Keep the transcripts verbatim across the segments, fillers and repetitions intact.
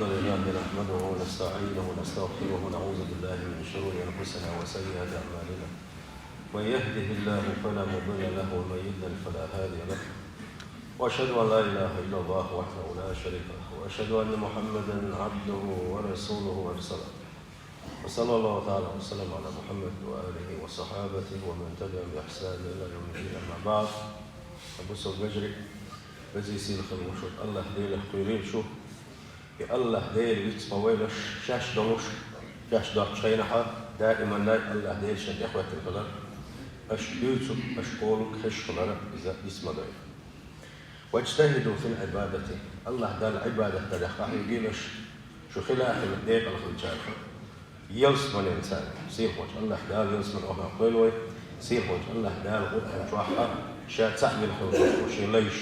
الحمد لله نحمده ونستعينه ونستغفره ونعوذ بالله من شرور أنفسنا وسيئات أعمالنا. من يهده الله فلا مضل له ومن يضلل فلا هادي له. وأشهد أن لا إله إلا الله وحده لا شريك له وأشهد أن محمدا عبده ورسوله أرسله. وصلى الله تعالى وسلم على محمد وآله وصحابته ومن تبعهم بإحسان إلى يوم الدين. أما بعد. Бусалба вежарий, везий-сийлахь волча АллахӀ Делах кхерийла шу. И АллахӀ Дела вицве вайлаш, шаьш долуш, шаьш доцучу хенахь даиманна АллахӀ Дела шайна тӀехӀоьттина хилар, аша дуьйцург, аша олург хезаш хилар, иза вицве ма дойла. «واجتهدوا في العبادة». АллахӀ Далла Ӏибадат дарехь къахьоьгийла аша, шу хила а хила декъала хилчарах, ялсаманенца. Сийлахьчу АллахӀ Дала ялсаманин охӀлах дойла вай. Сийлахьчу АллахӀ Дала Къуръан чохь а Ша цхьаъ вина хилла волчу шен лайш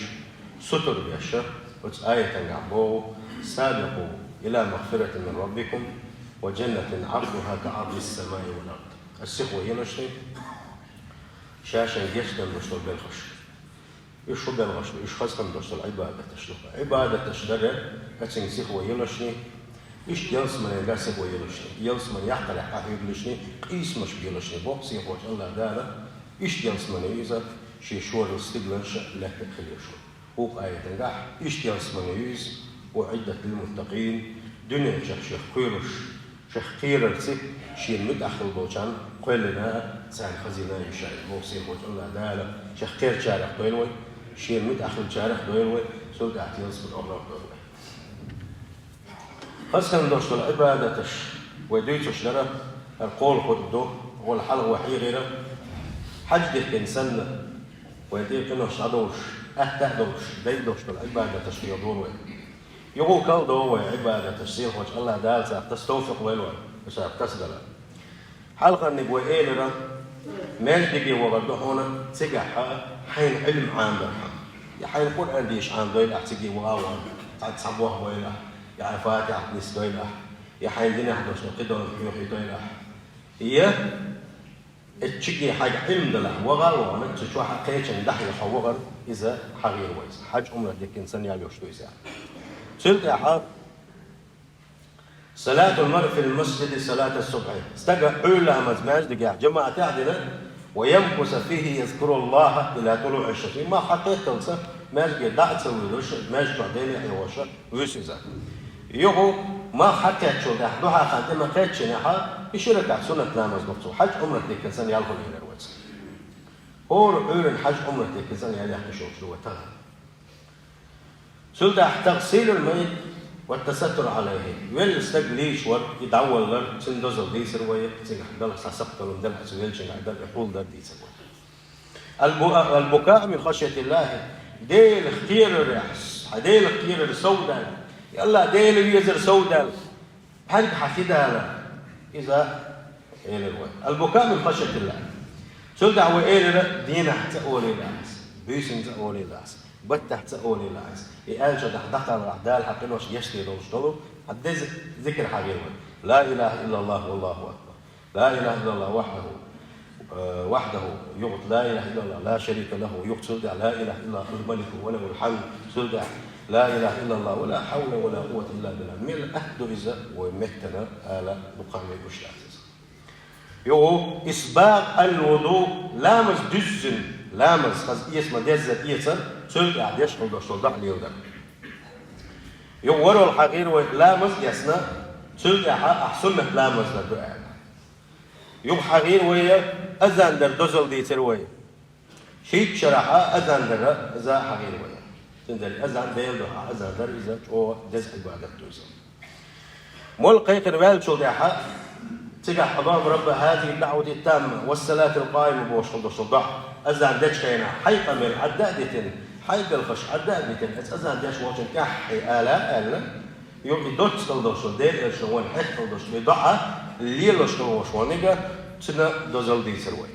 сутара беш, оцу аятангахь боху: «سابقوا إلى مغفرة من ربكم وجنة عرضها كعرض السماء والأرض». Аса сихо елаш, ша-шайн гечдина долуш долу белхаш. Уьш хӀун белхаш ду? Уьш хазахана долуш долу Ӏибадаташ ду. Ӏибадаташ даре, ацинга сихо елаш, иштта ялсаманенга сихо елаш, ялсамани яккхарехь къахьоьгуш, къийсамаш белаш боху сийлахьчу АллахӀ Дала, иштта ялсамани ю иза, шен шорал стигланаш лаьттина хилийла шу. Вукху аятангахь иштта ялсамани ю иза: «أعدت للمتقين», дуьнен чохь шех кхоьруш, шех кхерарца шена муьтӀахь хилла болчарна кхоьллина, царна хазийна ю ша иза. Боху сийлахьчу АллахӀ Дала шех кхерчарах дойла вай, шена муьтӀахь хилчарах дойла вай, цул тӀаьхьа ялсаманин охӀлах дойла вай. Хазахана долуш долу Ӏибадаташ вай дуьйцуш дара, хӀара кхоалгӀа хутба ду, вала хьалха вай хьехийра. Хьаьж дихкина санна, вай тӀе къинош дӀадовлуш, атта а долуш, дайдолуш долу Ӏибадаташ хьехадора вай. Юха кхалдо вай Ӏибадаташ, сийлахьчу АллахӀ Дала царах таса товфикъ лойла вай, царах тасадала. Хьалхарниг вай элира: «Маьждиге вахар ду хьуна, цигахь хьайна Ӏилма Ӏамабархьама, я хьайна Къуръан деша Ӏамадойла ахь циге ваха а вахана, цхьа, цхьа бохбойла ахь, я хьайн Фатихьат нисдойла ахь, я хьайна динехь долуш долу кхидолу хьоьхуьйтойла ахь, я эцциге хьайга Ӏилма далахь, ваха а вахана, цу чохь а кхечанна дӀахьеха хьо вахар, иза хьан гӀийла вайца». Хьаьж-Ӏумрат дихкина санна ял йолуш ду иза. Цул тӀаьхьа «صلاة المرء في المسجد صلاة الصبح». Стага Ӏуьйра ламаз маьждигехь жамаӀатехь дина, «ويمكث فيه يذكر الله إلى طلوع الشمس». Мах хьакхетталца маьждиге дӀа а ца вуьйлуш, маьждиг чохь Деле а хьехош вуьсу иза. Юха мах хьакхеттачул тӀаьхьа, дуьхьал хан тӀе ма-кхеччинехь, и ши ракаӀат суннат ламаз боху цо. Хьаьж-Ӏумрат дихкина санна ял хуьлу элира вайца. ХӀора Ӏуьйранна хьаьж-Ӏумрат дихкина санна ял яьккхина йолуш ду вай тахана. Цул тӀаьхьа «تغسيل الميت والتستر عليه». Велла стаг лийча вар, и дӀаваллар, цуьнан дозалла дийцира вай, цигахь дала цхьа сакхталун дала, цу веллачуьнгахь дала и хьулдар дийцира вай. «البكاء من خشية الله». Делах кхерарехь, хьан Делах кхерар сов даьлла, я АллахӀ, Дела везар сов даьлла, хьаьнга хьан хи дала, иза элира вай. «البكاء من خشية الله». Цул тӀаьхьа вай элира: «Дийнахь ца олийла аса, буьйсанна ца олийла аса, баттахь ца олийла аса». И аьллачул тӀаьхьа дӀакхалхахь, Дала хьан къинош гечдийр долуш долу, хьан деза зикр хьан гӀийла вай. «لا إله إلا الله والله أكبر. لا إله إلا الله وحده، э, وحده», юха «لا إله إلا الله لا شريك له», юха цул тӀаьхьа «لا إله إلا الله الملك وله الحمد», цул тӀаьхьа «لا إله إلا الله ولا حول ولا قوة إلا بالله». Мел атта ду иза вай меттана ала дукха вай гуш дац иза. Юха «إسباغ الوضوء», ламаз дуьззина, ламаз хаза эца ма-деззара эцар, цул тӀаьхьа деш хила долуш долу доӀа леладар. Юха ворхӀалгӀа хьан гӀийла вай: «Ламаз эцна, цул тӀаьхьа ахь суннат ламаз дар ду», аьлла. Юха хьан гӀийла вай: «Азан дар дозалла дийцира вай». Шийтта шарахь азан дар иза хьан гӀийла вай. Цундела азан Делан дуьхьа азан дар иза чӀогӀа деза Ӏибадат ду иза. Молла кхайкхина ваьллачул тӀаьхьа, цигахь «اللهم رب هذه الدعوة التامة والصلاة القائمة» бохуш хила долуш долу доӀа, азан дечу хенахь, хьайн къамел Ӏадда а дитина, хьайн белхаш Ӏадда а битина, аса азан деш волчун тӀаьххье ала аьлла, юха и доцца хила долуш долу, Делан Элчано вайна хьехна хила долуш долу и доӀа лелош хила волуш волниг, цуьнан дозалла дийцира вай.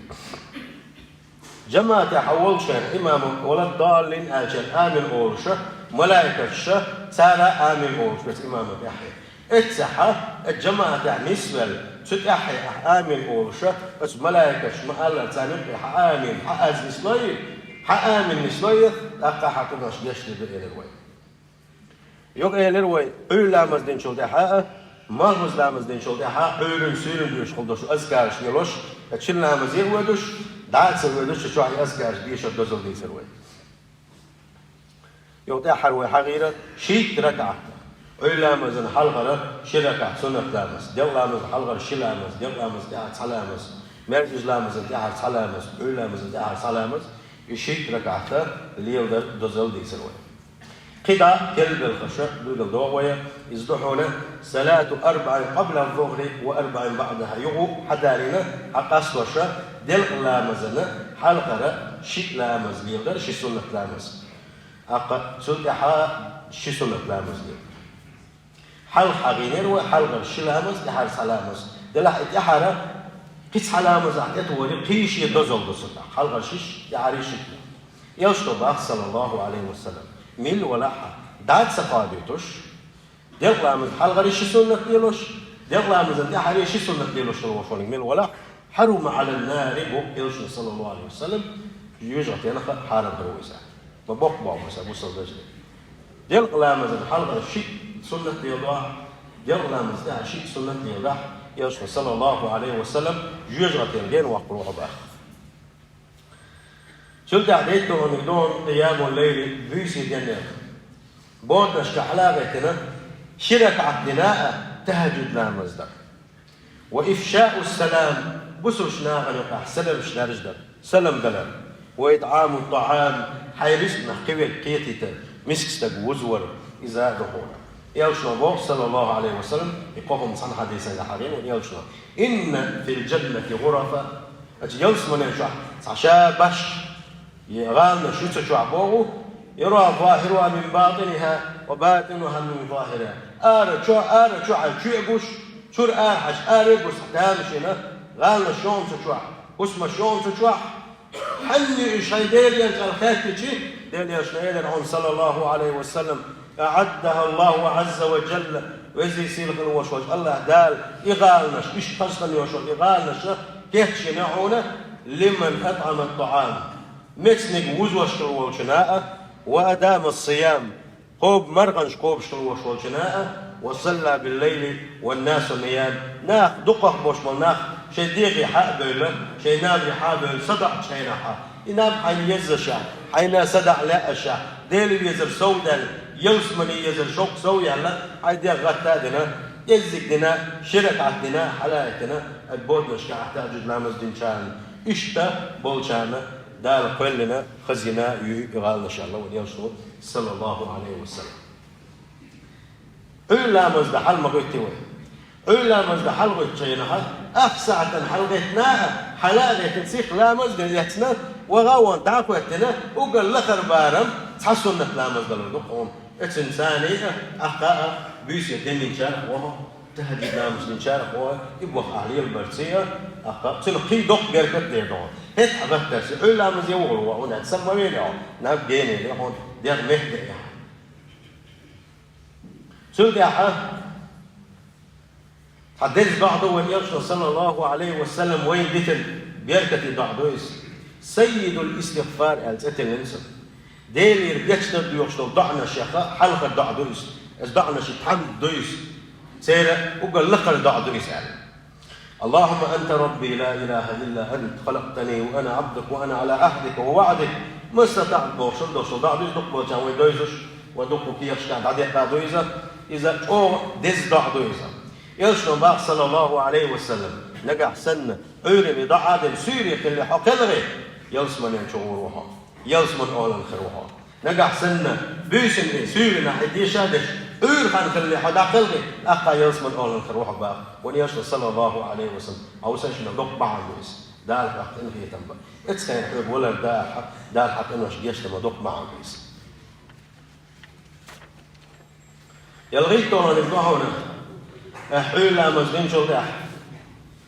ЖамаӀатехь хьан волчу хенахь имамо «ولا الضالين» аьлча, амин олуша, малайкаташа, цара амин олуш бац имамо тӀаьххье. Эццехь, э, жамаӀатехь нисвелла, цу тӀаьххье ахь амин олуша, оцу малайкаташа ма-аллара царна юккъе хьан амин, хьан аз нислой, хьан амин нислой, тӀаккха хьан къинош гечдийр ду элира вай. Юха элира вай, Ӏуьйра ламаз динчул тӀаьхьа а, малхбуза ламаз динчул тӀаьхьа а Ӏуьйранна, суьйранна доьшуш хила долуш азкараш делош, ткъа шина ламазе а воьдуш, дӀа а ца воьдуш, цу чохь и азкараш дешар дозалла дийцира вай. Юха тӀаьххьара вай хьахийра шийтта ракаӀат. Ӏуьйра ламазан хьалхара ши ракаӀат суннат ламаз, делкъа ламазан хьалхара ши ламаз, делкъа ламазан тӀаьхьара цхьа ламаз, маьркӀажа ламазан тӀаьхьара цхьа ламаз, Ӏуьйра ламазан тӀаьхьара цхьа ламаз, и шийтта ракаӀат леладар дозалла дийцира вай. КхидӀа телбелхаша билгал догӀу вай, иза ду хьуна: салату арбаӀин къабла зухри ва арбаӀин баӀдаха. Юха хьадалийна, хьакъастоша делкъа ламазана хьалхара ши ламаз леладар, ши суннат ламаз. ТӀаккха цул тӀаьхьа ши суннат ламаз леладар. Хьалха хьахийнера вай хьалхара ши ламаз, тӀаьхьара цхьа ламаз. Делахь и тӀаьхьара кхин цхьа ламаз ахь тӀетухури, кхин шен дозалла ду цунах. Хьалхара шиш, тӀаьхьара ши. Элчано боху, саллаллаху Ӏалайхи ва саллам: мила валахь а, дӀа а ца кхадуьйтуш, делкъа ламазан хьалхара ши суннат лелош, делкъа ламазан тӀаьхьара ши суннат лелош хила волуш верг мила валахь а, хьарума Ӏалан-нари, боху Элчано, саллаллаху Ӏалайхи ва саллам, жоьжахатенах хьарам хир ву иза. Ма боккха боху иза, бусалба вежарий. Делкъа ламазан хьалхара ши суннат леладахь, делкъа ламазан тӀаьхьара ши суннат леладахь, Элчано, саллаллаху Ӏалайхи ва саллам, жоьжахатенах гена воккхур ву хьо боху. Цул тӀаьхьа дейтта хӀуниг ду хьуна къиямул-лайли, буьйсанна денъян. Боданашкахь хьала а гӀеттина, ши ракаӀат дина а тахӀажжуд ламаз дар. Ва ифшаус-салам, бусалба нахана юкъахь саламаш даржадар, салам далар. Ва итӀамут-тӀаӀам, хьайн рицкъанах кхин верг кхетийтар, миска стаг вузвар, иза а ду хьуна. Элчано боху, саллаллаху Ӏалайхи ва саллам, и кхо хӀума цхьана хьадисехь хьахийна вай Элчано: инна фил-джаннати гӀурафа, ача ялсаманин чохь цхьа ша башха, я гӀаланаш ю цу чохь боху, юра захӀируха мин батӀиниха ва батӀинуха мин захӀириха. Ара чохь, ара чохь а чу а гуш, чуьра ара хьаьжча ара а гуш, тамашийна гӀаланаш ю хьуна цу чохь, хӀусамаш ю хьуна цу чохь. Хьанна ю уьш хьайн Делан кӀел хаьттича, Делан Элчано элира хьуна, саллаллаху Ӏалайхи ва саллам: аӀаддаха Аллаху Ӏазза ва джалла, везий сийлахь волуш волчу АллахӀ Дала и гӀаланаш, иштта хазахетта йолуш йолу и гӀаланаш кечйина хьуна, лиман атӀамат-тӀаӀам, мецниг вузвеш хилла волчунна а, ва адамас-сиям, кхобу марханаш кхобуш хилла волуш волчунна а, ва салла бил-лайли ван-насу ниям, нах, дукхах болуш болу нах шайн дегӀе хьа а бевлла, шайн набе хьа а бевлла, садаӀачу хенахь а, и наб хьайна еззашехь, хьайна садаӀа лаьашехь, Дела везар сов даьлла, ялсамане езар шовкъ сов яьлла, хьайн дегӀ гӀатта а дина, кӀеззиг дина, ши ракаӀат дина, хьала а гӀеттина, ай боданашкахь тахӀажжуд ламаз динчарна, иштта болчарна Дала кхоьллина, хазйина ю и гӀаланаш аьлла вайн Элчано, саллаллаху Ӏалайхи ва саллам. Ӏуьйра ламаз дан хьала ма гӀоьттий вай. Ӏуьйра ламаз дан хьала гӀоьттучу хенахь, ах сахьтана хьала гӀеттина а, хьала а гӀеттина, сиха ламаз дан лаьцна, ваха а вахана дӀа а хӀоьттина, уггар лахара барам цхьа суннат ламаз далар ду хьуна. Эцна царний а, ахкха а, буьйсанна денйинчарах ву хьо, тахӀажжуд ламаз динчарах ву хьо, и боху ахь лелабарций а, ахкха а, цунах кхин доккха беркат а дер ду хьуна. ХӀетахь гӀаттарций, Ӏуьйра ламазе вахар ву хьуна, аьлла, сан ма вели хьо, наб гене а хьуна, дегӀ мехкан а яхьа. Цул тӀаьхьа цхьа деза доӀа ду вайн Элчано, саллаллаху Ӏалайхи ва саллам, вайна дитина, беркате доӀа ду иза. Саййидул истигъфар аьлла цӀе тиллина цунна. Делера гечдар доьхуш долу доӀанашех хьалхара доӀа ду иза. Иза доӀанашна тхьамда ду иза. Церан уггар лакхара доӀа ду иза аьлла. Аллахумма анта рабби ла илаха илла ант, халактани ва ана абдук ва ана ала ахьдика ва ваъдик массатаът бохуш долуш долу доӀа ду иза, дукха болчарна вай девзаш, вай дукха кехаташкахь дӀадекъа ду иза. Иза чӀогӀа деза доӀа ду иза. Элчано боху, саллаллаху Ӏалайхи ва саллам, нагахь санна Ӏуьйранна и доӀа дина суьйре хилла хьо кхелхи, ялсаманен чу гӀур ву хьо, ялсаман олан хир ву хьо. Нагахь санна буьйсанна и суьйранна хьайн деша а деш, Ӏуьйра хан хилла хьо дӀакхелхи, ахкха ялсаман олан хир ву хьо боху вайн Элчано, саллаллаху Ӏалайхи ва саллам. Хьовса, шуна доккха бахьана ду иза. Дала хьох къинхетам бан. Эццахь хьоьга валар Дала, Дала хьан къинош гечдан ма доккха бахьана ду иза. ЯлгӀитталгӀаниг ду хьуна, ахь Ӏуьйра ламаз динчул тӀаьхьа,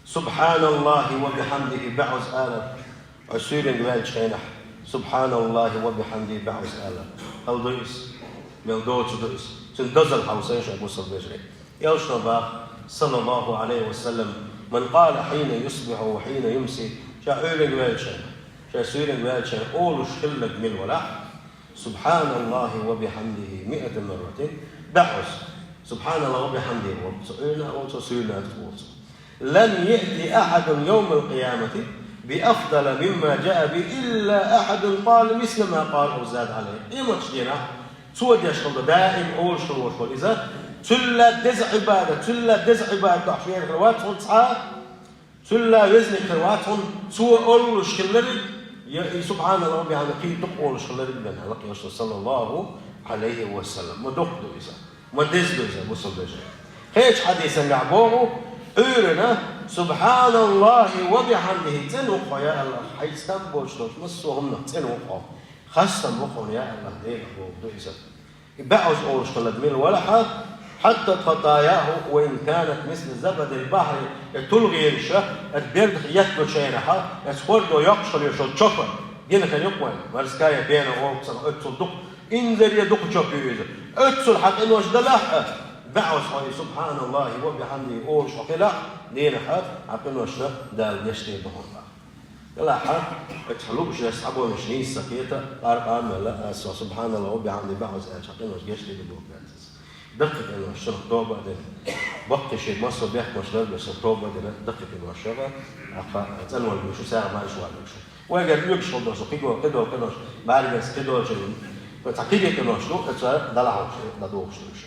субхьаналлахи ва бихьамдихи баьӀаза ала, хьо суьйранга ваьллачу хенахь, субхьаналлахи ва бихьамдихи баьӀаза ала. Хала ду иза, мел доцу ду иза. Цуьнан дозалла хьовса, ша бусалба вежарий. Элчано боху, саллаллаху Ӏалайхи ва саллам, ман къала хьийна юсбихьу ва хьийна юмси, ша Ӏуьйранга ваьллачу хенахь, ша суьйранга ваьллачу хенахь олуш хилларг мила валахь, субхьаналлахи ва бихьамдихи миата марратин, БӀозза. سبحان الله وبحمده волча, Ӏуьйранна волча, суьйранна волча. لن يأتي أحد يوم القيامة بأفضل مما جاء به إلا أحد قال مثل ما قال أو زاد عليه. Къематдийнахьа цо деш хилла даим олуш хилла волуш вара иза. Цул а деза Ӏибадат, цул а деза Ӏибадат деш вер хир вац хьуна цхьа, цул а везаниг хир вац хьуна цо олуш хилларг, я и سبحان الله وبحمده кхин дукха олуш хилларг бен хьалакъ йолуш, صلى الله عليه وسلم. Ма дукха ду иза. Ма деза ду иза, бусалба вежарий. Кхечу хьадисангахь боху, Ӏуьйранна: سبحان الله وبحمده, цӀена ву хьо, я АллахӀ, хьайца там боцуш долчу массо а хӀуманах цӀена ву хьо. Хастам бу хьуна, я АллахӀ, Дела, бохург ду иза. И бӀозза олуш хиларг мила велахь а, حطت خطاياه وإن كانت مثل زبد البحر, и тулгӀенаша, и бердах еттачу хенахь, и хӀордо йоккхуш хилла йолу чопа, гина хир ю-кх вайн, морская пена олу цунах, оццул дукха, инзаре дукха чопа ю иза. Оццул хьан къинош далахь а, бӀозза хьо и سبحان الله وبحمده олуш хьо хилахь, дийнахь хьан къиношна Дала гечдийр ду хьуна. Делахь а, оцу хьан луучу нах схьабевлча нийса ца хета, къаркъа а мелла, аса سبحان الله وبحمده бӀозза аьлча, хьан къинош гечдийр ду бохург дац иза. Даккхий къинош, цунах тоба а дина. Баккхий шега массо а бехкамаш ларбеш, цунах тоба а дина, даккхий къинош яха, тӀаккха цӀанвала вуьйш ву, сагӀа марша вала вуьйш ву. Вайгара оьгуш хила долуш, кхидолу, кхидолу къинош, бӀаьргашца кхидолчу, цхьа кхидолу къинош ду, оцу дӀадахьуш, дӀадохуш ду уьш.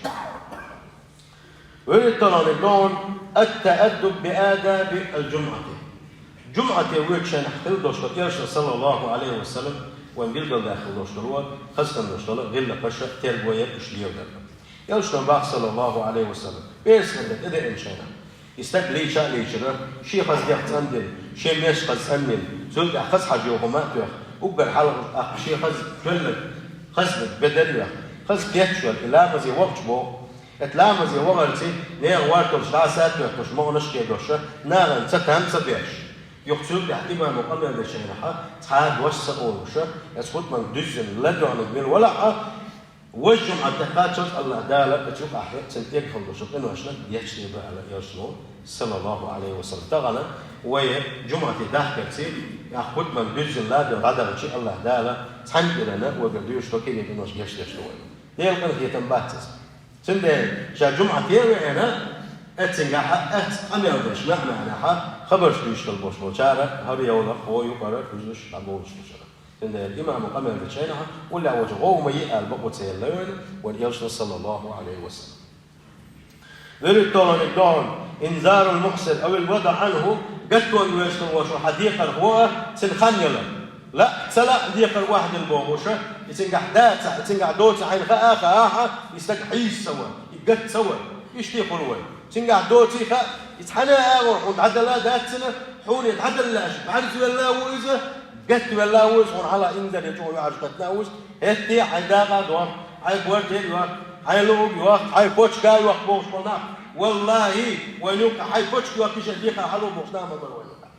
ВуьрхӀитталгӀаниг ду хьуна التأدب بآداب الجمعة. ЖумӀате воьдучу хенахь хила долуш долу, Элчано, صلى الله عليه وسلم, вайн билгалдаьккхина долуш долу, хаза хила долуш долу гӀиллакхаш а, терго яр а, уьш леладар а. Элчано боху, صلى الله عليه وسلم, пӀераскан де тӀедеанчу хенахь, и стаг лийча а лийчира, шен хаза дегӀ цӀандина, шен меш хаза цӀандина, цул тӀаьхьа хаза хьожа йолу хӀума а тоьхна, уггар хьалха тӀаккха шен хаза коьллаг, хаза бедар а йоьхна, хаза кечвелла, и ламазе вахча боху. Эта ламазе вахарций, нехан варталш дӀаса а тоьхнуш, могӀанаш а кхедош, нахана цатам а ца беш. Юха цул тӀаьхьа имамо къамел дечу хенахь, цхьа а дош а ца олуш, эца хутбанга дуьззина ладоьгӀниг мила валахь а, важа жумӀа тӀе кхаччалц АллахӀ Дала эца юкъахь цуьнан тӀегахь долчу къиношна гечдийр ду аьлла Элчано, صلى الله عليه وسلم. Тахана вай жумӀате дахкарций, тӀаккха хутбанга дуьззина ладоьгӀна дӀадахчий, АллахӀ Дала цхьана кӀирана вайгара дуьйцуш долу кегий къинош гечдеш ду вайна. Делан къинхетам бац иза. Цундела ша жумӀате а веана, эццигахь а, эццахь къамел деш, маьӀ-маьӀнехь хабарш дуьйцуш хила болуш болчара, хӀара йовлакх, хӀо юкъара, кхузуш дӀаболуш бу шуна. Цундела имамо къамел дечу хенахь, уллехь волчу гӀовгӀа ма йи аьлла бакъо ца елла вайна, вайн Элчано, صلى الله عليه وسلم. ВуьрхӀитталгӀаниг ду хьуна إنذار المعسر أو الوعظ عنه, гаттонга вевзаш волуш хьан декхархо а, цуьнан хан ялар. Лаьа, ца лаьа декхар охьадилла бохуш, и цуьнгахь дацахь, и цуьнгахь доцахь хьайна хаа а хаахь, и стаг хьийза ца ван, и гатта ца ван, иштта хуьлу вай. Цуьнгахь доций хаьа, иза хьанна а агӀор хьуна дӀадала а дац цуьнан, хьуна и дӀадала лаьаш, бӀаьрзе велла а ву иза, гатта велла а ву иза, хьуна хьалха инзаре чӀогӀа юьхьӀаьржа кхеттина а ву иза, хӀетте а хьайн дакъа а дохку, хьайн борте а йохку, хьайн луъург а йохку, хьайн почка а йохку бохуш болу нах. ВаллахӀи, вайн юккъехь хьайн почка йохкуш а декхар хьало бохуш нах ма бара вайн юккъехь.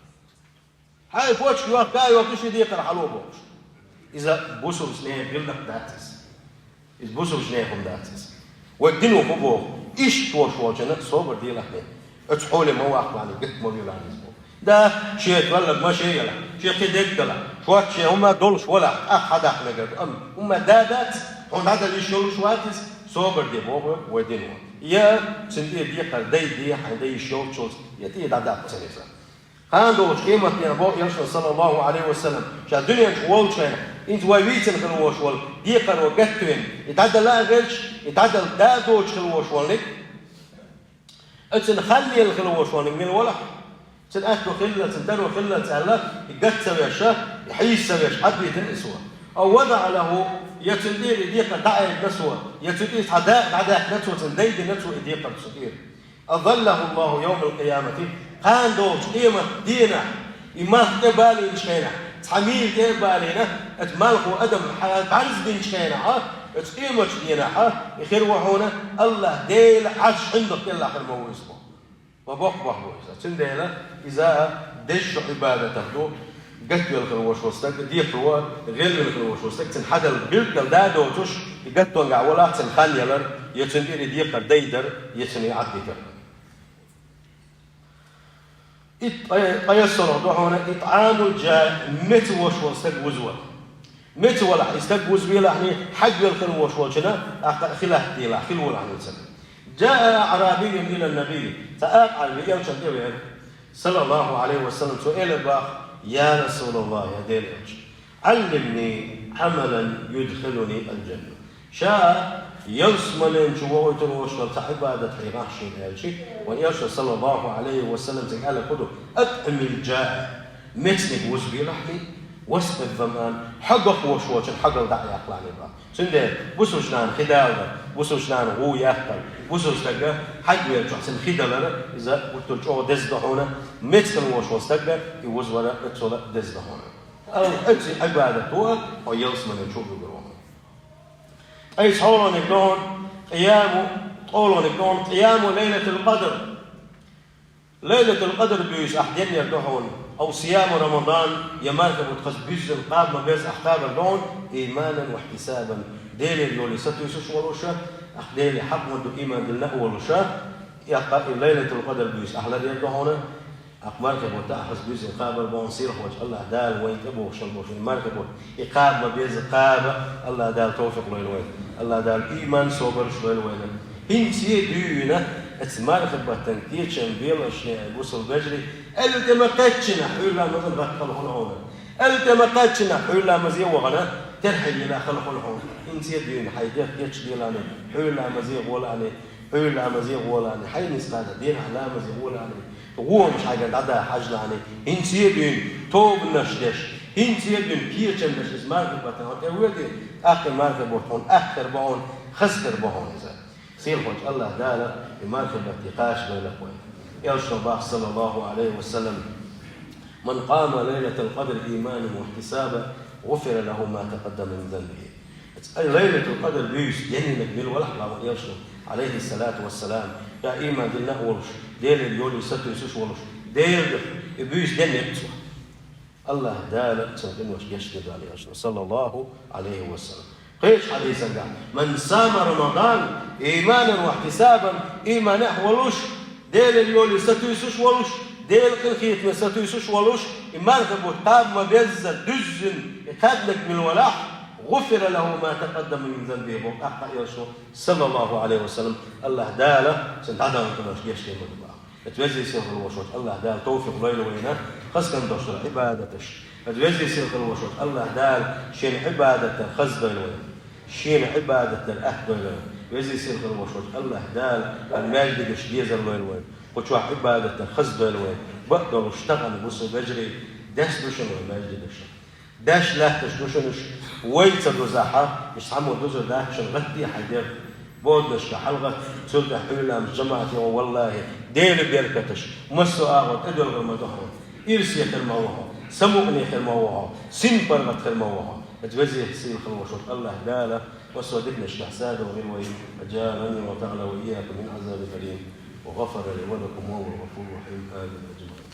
Хьайн почка йохка а йохкуш а декхар хьало бохуш. Иза бусалбачу нехан гӀиллакх дац иза. Иза бусалбачу нехан хӀума дац иза. Вай дино хӀун боху? Иштта волуш волчунна собар делахь, оцу хьоле ма ваккхалахь, гатта ма велахь иза боху. Да, шен тоьлларг машен а ялахь, шен кхин дерг а далахь, шортта шен хӀума долуш валахь, тӀаккха хьан даккха мегар ду. Амма хӀумма да дац, хьуна дӀадала йиш йолуш вац иза, собар де боху вай дино. Я цуьнан тӀера декхар дайде, хьайна дан йиш йолччулц, я тӀера дӀадаккха цунна иза. Кхана долчу къематдийнахь боху Элчано, صلى الله عليه وسلم, ша дуьнен чу волчу хенахь, хӀинца вай вийцина хила волуш волу декхаро гатта вина, и дӀадала а гӀерташ, и дӀадала да а доцуш хила волуш волниг, оцуьнан хан елла хила волуш волниг мила валахь, цуьнан аьтто хиллалц, цуьнан таро хиллалц аьлла, и гатта ца веш, и хьийза ца веш, Ӏадвитина и цо. أو وضع له, я цуьнан тӀера и декхар дӀаайдина цо, я цуьнан тӀера цхьа дакъа дӀадаьккхина цо, цунна дайдина цо и декхар цуьнан тӀера. أظله الله يوم القيامة, кхана долчу къематдийнахь, и малх тӀе а балийначу хенахь, цхьа мийра тӀе а балийна, оцу малхо адам хьа-, бӀаьрзе динчу хенахь, оцу къематчу дийнахь, и хир ву хьуна, АллахӀ Делан Ӏарш хьуьнда кӀелахь хир ма ву иза боху. Ма боккха бохь бу иза. Цундела иза дезачу Ӏибадатах ду, гатвелла хила волуш волу стаг, декхаро, гӀелвелла хила волуш волу стаг, цуьнан хьадала билггал да а доцуш, и гаттонгахь валахь цуьнан хан ялар, я цуьнан тӀера и декхар дайдар, я цуьнан и Ӏаддитар. Ит-, ткъе-, ткъайоьссалгӀа ду хьуна إطعام الجائع, меца волуш волу стаг вузавар. Меца валахь, и стаг вузавелахьний, хьагвелла хила волуш волчунна, тӀаккха хила хӀоттаделахь, хила волахьний цунна. جاء أعرابي إلى النبي, цхьа акха Ӏарби элчанна тӀе веара, саллаллаху Ӏалайхи ва саллам, цо элира боху: «Я Расулаллах, я Делан элча, علمني عملا يدخلني الجنة». Ша ялсамани чу вохуьйтур волуш волу цхьа Ӏибадат хьехахь шена аьлча, вайн элчано, саллаллаху Ӏалайхи ва саллам, цуьнга аьлла хӀун ду: «أطعم الجائع», мецаниг вузавелахьний, «واقرض الظمآن», хьо гахволуш волчун хьогалла дӀа а яккхалахьний боху. Цундела бусалба нахана хи далар, бусалба нахана гӀу яккхар, бусалба стага хьагвеллачохь цуьнан хи далар, иза гуттар а чӀогӀа деза ду хьуна, меца хила волуш волу стага и вузавар а, оццул а деза ду хьуна. Алла, оцу Ӏибадат ву хьо ялсамани чу а буьгур ву хьуна. Ткъе цхьалгӀаниг ду хьуна къияму, ткъолгӀаниг ду хьуна къияму Лайлатул-Къадр. Лайлатул-Къадр буьйса ахь денъяр ду хьуна, أو صيام رمضان, я мархи бутт хаза буьззина кхаба ма-безза ахь кхабар ду хьуна, إيمانا واحتسابا, Делера йолий сатуьйсуш а волуша, ахь Деле хьакъ ма ду ийман диллина а волуша, тӀаккха и Лайлатул-Къадр буьйса ахь ларъяр ду хьуна, тӀаккха мархи бутт ахь хаза буьззина кхабар бу хьуна, сийлахьчу Аллахь Дала вайна тӀебогӀуш хила болуш вайн мархи бутт, и кхаба ма-безза кхаба Аллахь Дала тавфикъ лойла вайна, Аллахь Дала ийман, собарш лойла вайна. ХӀинца а дуьйна, оцу мархи баттана кечам белаш, бусалба вежарий, аьлла тӀе ма-кхаьччинехь хьуьйра ламазан гӀатта хала хуьлу хьуна. Аьлла тӀе ма-кхаьччинехь хьуьйра ламазе а вахана, терхье елахь хала хуьлу хьуна. ХӀинца а дуьйна, хьайн дегӀ кечделахьаний, хьуьйра ламазе а гӀолахьаний, хьуьйра ламазе а гӀолахьаний, хьайн нисса дийнахь ламазе а гӀолахьаний, гӀомаш хьайгара дӀадаха хьажалахьаний, хӀинца а дуьйна тобанаш деш, хӀинца а дуьйна кечам беш иза мархи баттана хьо тӀе а воьдий, тӀаккха и мархи бутт хьуна атта хир бу хьуна, хаза хир бу хьуна иза. Сийлахьчу Аллахь Дала и мархи баттий кхачадойла вайна. Элчано боху, саллаллаху Ӏалайхи ва саллам: «من قام ليلة القدر إيمانا واحتسابا غفر له ما تقدم من ذنبه». Ай, Лайлатул-Къадр буьйса денъинарг мила валахь, боху элчано, Ӏалайхи ссалату вассалам, я ийман диллина а волуш, Делера йолий сатуьйсуш а волуш, Делан дуьхьа и буьйса денъинарг цо. Аллахь Дала цуьнан къиношна гечдойла, аьлла элчано, саллаллаху Ӏалайхи ва саллам. Кхечу хьадисехь: «من صام رمضان إيمانا واحتسابا», ийманехь а волуш, Делера йолий сатуьйсуш а волуш, Делан къинхетаме сатуьйсуш а волуш, и мархи бутт кхаба ма-безза дуьззина и кхаьбнарг мила валахь, «غفر له ما تقدم من ذنبه», боху тӀаккха элчано, саллаллаху Ӏалайхи ва саллам, Аллахь Дала цуьнан дӀадаханчу къиношна гечдойла ду боху. Оцу везачу сийлахьчу волчу Аллахь Дала тавфикъ лойла вайна хаза хӀума долуш долу Ӏибадаташ. Оцу везачу сийлахьчу волчу Аллахь Дала Шена Ӏибадат дар хаза дойла вайна. Шена Ӏибадат дар атта дойла вайна. Везачу сийлахьчу волчу Аллахь Дала хӀара маьждигаш дезар лойла вайна. Кху чохь Ӏибадат дар хаза дойла вайна. Бакъдолуш тахана бусалба вежарий, деш ду шуна вайн маьждигаш. Деш лаьтташ ду шуна уьш, вай ца дузахь, уьш цхьаммо дузур дац шуна, гӀатте хьайн дегӀ. Боданашка хьалагӀатта, цул тӀаьхьа хьуьйра ламаза жамаӀате гӀо, валлахӀи, Делан беркаташ массо а агӀор тӀедоьлхур ма ду хьуна. Ирсе хир ма ву хьо, самукъане хир ма ву хьо, син паргӀат хир ма ву хьо. Оцу везачу сийлахьчу волчу Аллахь Дала массо а диканашкахь садо гӀир вай, أجارني وتعالى وإياكم من عذاب أليم، وغفر لي ولكم وهو الغفور الرحيم. آمين. أجمعين.